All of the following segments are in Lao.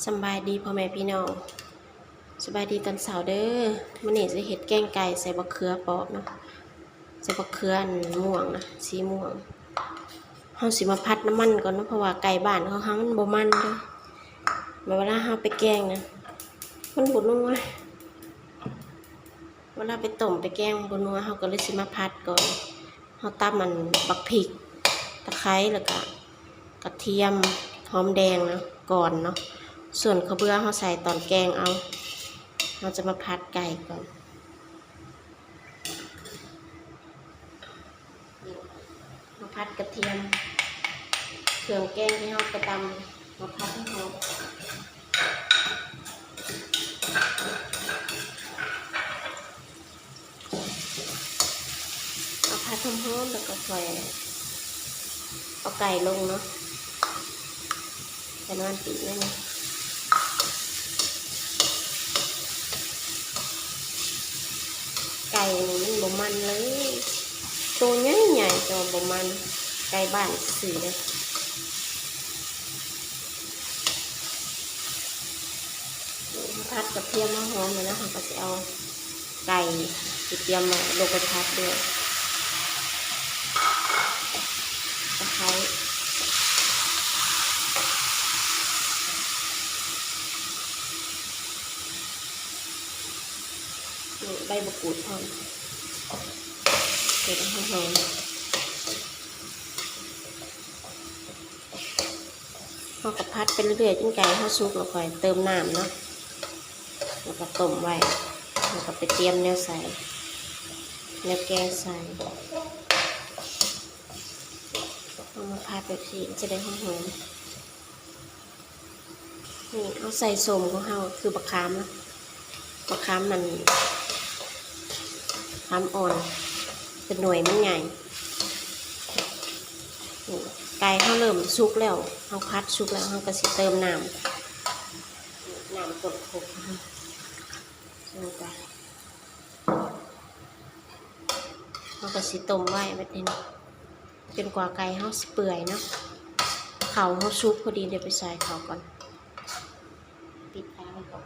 ສຳບາຍດີພໍ່ແມ່ພີ່ນ້ອງ ສະບາຍດີຕອນເຊົ້າເດີ. ມື້ນີ້ຈະເຮັດແກງໄກ່ໃສ່ບັກເຂືອເປາະເນາະ ໃສ່ບັກເຂືອອັນມ່ວງນະ ສີມ່ວງ. ເຮົາຊິມາຜັດນ້ຳມັນກ່ອນເນາະ ເພາະວ່າໄກ່ບ້ານຂອງເຮົາມັນບໍ່ມັນເດີ. ແບບເວລາເຮົາໄປແກງນະ ມັນບໍ່ນົວ. ເວລາໄປຕົ້ມໄປແກງມັນບໍ່ນົວ ເຮົາກໍເລີຍຊິມາຜັດກ່ອນ. ເຮົາຕຳອັນບັກພິກ ຕະໄຄ ແລ້ວກະກະທຽມ ຫອມແດງນະ ກ່ອນເນາະ. ສ່ວນເຂົ້າເບືອເຮົາໃສ່ຕອນແກງເອົາ. ເຮົາຈະມາຜັດໄກ່ກ່ອນ. ມາຜັດກະທຽມ ເຄື່ອງແກງທີ່ເຮົາໄປຕຳ ມາຜັດໃຫ້ຫອມ. ເອົາຜັດຫອມໆ ແລ້ວກໍຄ່ອຍເອົາໄກ່ລົງເນາະ ໄປນອນປີກໜ້ອຍໜຶ່ງ. ໄກ່ນີ້ມັນບໍ່ມັນເລີຍ ໂຕໃຫຍ່ໆ ແຕ່ວ່າບໍ່ມັນ ໄກ່ບ້ານຊື່ໆ ເດ້. ນີ້ ເຮົາຜັດກະທຽມມາຫອມແລ້ວນະ ເຮົາກໍຊິເອົາໄກ່ທີ່ຕຽມໄວ້ລົງໄປຜັດດ້ວຍ ຕະໄຄ ນີ້ ໃບມະກູດພ້ອມ ເຮັດໃຫ້ຫອມ. ເຮົາກໍຜັດໄປເລື້ອຍໆ ຈົນໄກ່ເຮົາສຸກ ແລ້ວຄ່ອຍເຕີມນ້ຳເນາະ ແລ້ວກໍຕົ້ມໄວ້ ແລ້ວກໍໄປຕຽມແນວໃສ່ ແນວແກງໃສ່. ເອົາມາຜັດແບບນີ້ ມັນຈະໄດ້ຫອມໆ. ນີ້ ເຮົາໃສ່ສົ້ມຂອງເຮົາ ຄືບັກຂາມເນາະ ບັກຂາມມັນ ຂາມອ່ອນ ແຕ່ໜ່ວຍມັນໃຫຍ່. ນີ້ ໄກ່ເຮົາເລີ່ມສຸກແລ້ວ ເຮົາຜັດສຸກແລ້ວ ເຮົາກໍຊິເຕີມນ້ຳ ນ້ຳຕົ້ມໂຄກຂອງເຮົາ ໃສ່ລົງໄປ. ເຮົາກໍຊິຕົ້ມໄວ້ແບບນີ້ ຈົນກວ່າໄກ່ເຮົາຊິເປື່ອຍເນາະ. ເຂົ້າເຮົາສຸກພໍດີ ດຽວໄປຊອຍເຂົ້າກ່ອນ ປິດຝາໄວ້ກ່ອນ.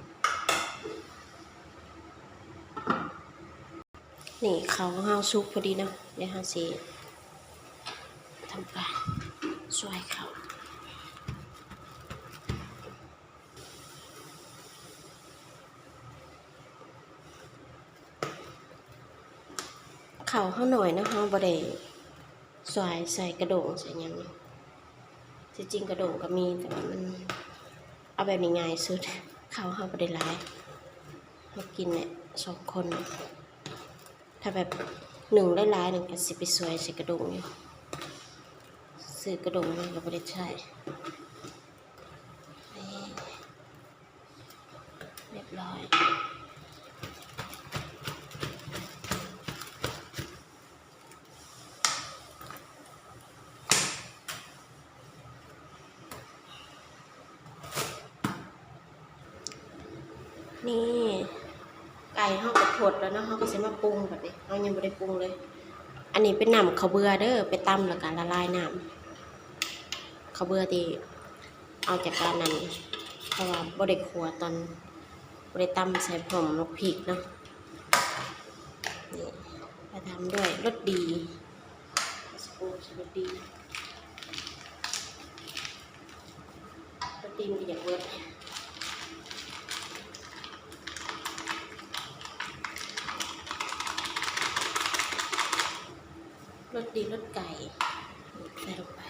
ນີ້ ເຂົ້າຂອງເຮົາສຸກພໍດີເນາະ ດຽວເຮົາຊິທຳການຊອຍເຂົ້າ. ເຂົ້າເຮົາໜ້ອຍເນາະ ເຮົາບໍ່ໄດ້ຊອຍໃສ່ກະດ້ງໃສ່ຫຍັງເນາະ. ທີ່ຈິງກະດ້ງກໍມີ ແຕ່ວ່າມັນ ເອົາແບບນີ້ງ່າຍສຸດ. ເຂົ້າເຮົາບໍ່ໄດ້ຫຼາຍ ເຮົາກິນແຫຼະສອງຄົນ. ຖ້າແບບໜຶ້ງຫຼາຍໆ ນີ້ກໍຊິໄປຊອຍໃສ່ກະດ້ງຢູ່ ຊື້ກະດ້ງມາກໍບໍ່ໄດ້ໃຊ້. ນີ້ ຮຽບຮ້ອຍ. ນີ້ ໄກ່ເຮົາກໍຟົດແລ້ວເນາະ ເຮົາກໍຊິມາປຸງບັດນີ້ ເຮົາຍັງບໍ່ໄດ້ປຸງເລີຍ. ອັນນີ້ເປັນນ້ຳເຂົ້າເບືອເດີ ໄປຕຳແລ້ວກໍລະລາຍນ້ຳ ເຂົ້າເບືອທີ່ ເອົາຈາກການນັ້ນ ເພາະວ່າບໍ່ໄດ້ຂົ້ວຕອນ ບໍ່ໄດ້ຕຳໃສ່ພ້ອມໝາກພິກເນາະ. ນີ້ ແລ້ວຕາມດ້ວຍລົດດີ ລົດດີ ລົດດີມັນກໍຢາກເບີດ ລົດດີລົດໄກ່ ໃສ່ລົງໄປ.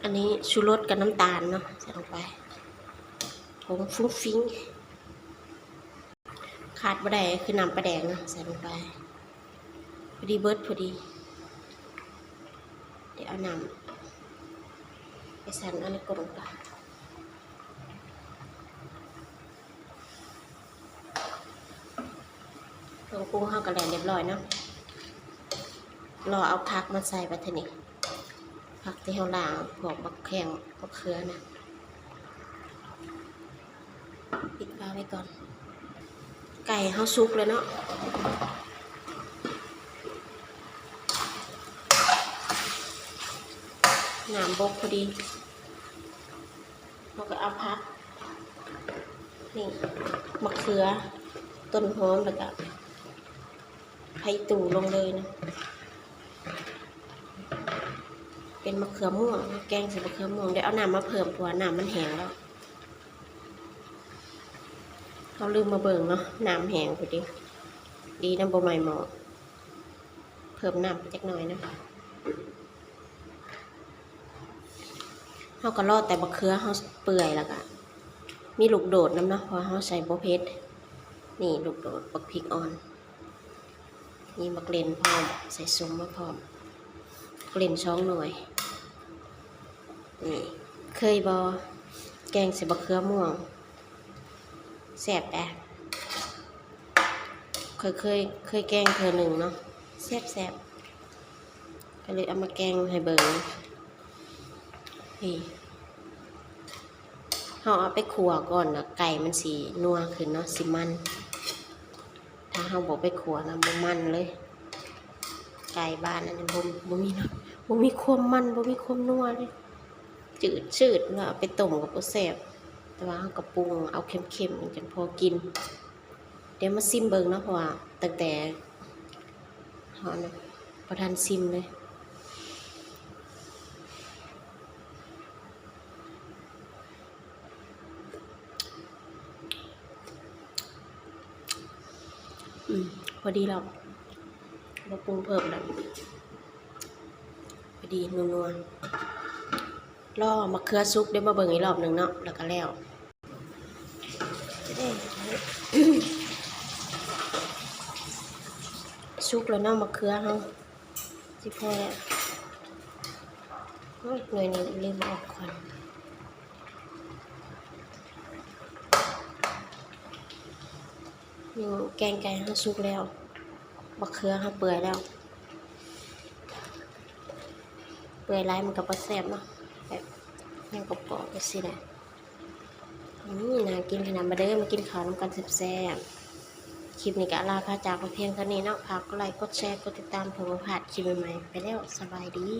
ອັນນີ້ຊູລົດກັບນ້ຳຕານເນາະ ໃສ່ລົງໄປ ຜົງຟຸ້ງຟິ້ງ. ຂາດບໍ່ໄດ້ຄືນ້ຳປາແດກເນາະ ໃສ່ລົງໄປ ພໍດີເບີດພໍດີ. ດຽວເອົານ້ຳໄປສັນເອົາໃນກົງກ່ອນ. ເຄື່ອງປຸງເຮົາກໍແລ້ວຮຽບຮ້ອຍເນາະ ລໍເອົາຜັກມາໃສ່ບັດທີນີ້ ຜັກທີ່ເຮົາລ້າງ ພວກບັກແຂ້ງ ບັກເຂືອນະ ປິດຝາໄວ້ກ່ອນ. ໄກ່ເຮົາສຸກແລ້ວເນາະ ນ້ຳບົກພໍດີ. ເຮົາກໍເອົາຜັກ ນີ້ ໝາກເຂືອ ຕົ້ນຫອມ ແລ້ວກໍ ໄຂ່ຕູ້ລົງເລີຍນະ. ເປັນໝາກເຂືອມ່ວງ ແກງໃສ່ໝາກເຂືອມ່ວງ. ດຽວເອົານ້ຳມາເພີ່ມ ເພາະວ່ານ້ຳມັນແຫ້ງແລ້ວ. ເຮົາລືມມາເບິ່ງເນາະ ນ້ຳແຫ້ງພຸ້ນເດ. ດີນຳບໍ່ໄໝ້ໝໍ້. ເພີ່ມນ້ຳໄປຈັກໜ້ອຍນະ. ເຮົາກໍລໍແຕ່ບັກເຂືອເຮົາເປື່ອຍ ແລ້ວກະມີລູກໂດດນຳເນາະ ເພາະວ່າເຮົາໃສ່ບໍ່ເຜັດ. ນີ້ລູກໂດດ ບັກພິກອ່ອນ ມີໝາກເລັ່ນພ້ອມ ໃສ່ສົ້ມມາພ້ອມ ໝາກເລັ່ນສອງໜ່ວຍ. ນີ້ ເຄີຍບໍ່ ແກງໃສ່ບັກເຂືອມ່ວງ? ແຊບແດ. ຂ້ອຍເຄີຍ ເຄີຍແກງເທື່ອໜຶ່ງເນາະ ແຊບໆ ກໍເລີຍເອົາມາແກງໃຫ້ເບິ່ງ. ນີ້ ເຮົາເອົາໄປຂົ້ວກ່ອນນະ ໄກ່ມັນຊິນົວຂຶ້ນເນາະ ຊິມັນ. ຖ້າເຮົາບໍ່ໄປຂົ້ວນະ ບໍ່ມັນເລີຍ. ໄກ່ບ້ານອັນນີ້ ບໍ່ ບໍ່ມີ ບໍ່ມີຄວາມມັນ ບໍ່ມີຄວາມນົວເລີຍ. ຈືດຊືດ ແລ້ວເອົາໄປຕົ້ມກໍບໍ່ແຊບ. ແຕ່ວ່າເຮົາກໍປຸງເອົາເຄັມໆ ຈັ່ງພໍກິນ. ດຽວມາຊິມເບິ່ງເນາະ ເພາະວ່າຕັ້ງແຕ່ເຮົານະ ບໍ່ທັນຊິມເລີຍ. ອືມ ພໍດີແລ້ວ ບໍ່ປຸງເພີ່ມແລ້ວ. ພໍດີນົວໆ. ລໍໝາກເຂືອສຸກ ດຽວມາເບິ່ງອີກລອບໜຶ່ງເນາະ ແລ້ວກໍແລ້ວ. ສຸກແລ້ວເນາະ ໝາກເຂືອເຮົາ ຊິພໍແລ້ວ. ໂອ້ຍ ໜ່ວຍນີ້ລືມເອົາອອກກ່ອນ. ນີ້ ແກງໄກ່ເຮົາສຸກແລ້ວ ບັກເຂືອເຮົາເປື່ອຍແລ້ວ. ເປື່ອຍຫຼາຍມັນກໍບໍ່ແຊບເນາະ ແບບຍັງກອບໆ ຈັ່ງຊີ້ແຫຼະ. ອືມ ໜ້າກິນຂະໜາດ. ມາເດີ ມາກິນເຂົ້ານຳກັນແຊບໆ. ຄລິບນີ້ກໍລາພາຈາກໄປພຽງເທົ່ານີ້ເນາະ. ຝາກກົດໄລ ກົດແຊ ກົດຕິດຕາມ ເພື່ອບໍ່ພາດຄລິບໃໝ່ໆ ໄປແລ້ວ ສະບາຍດີ.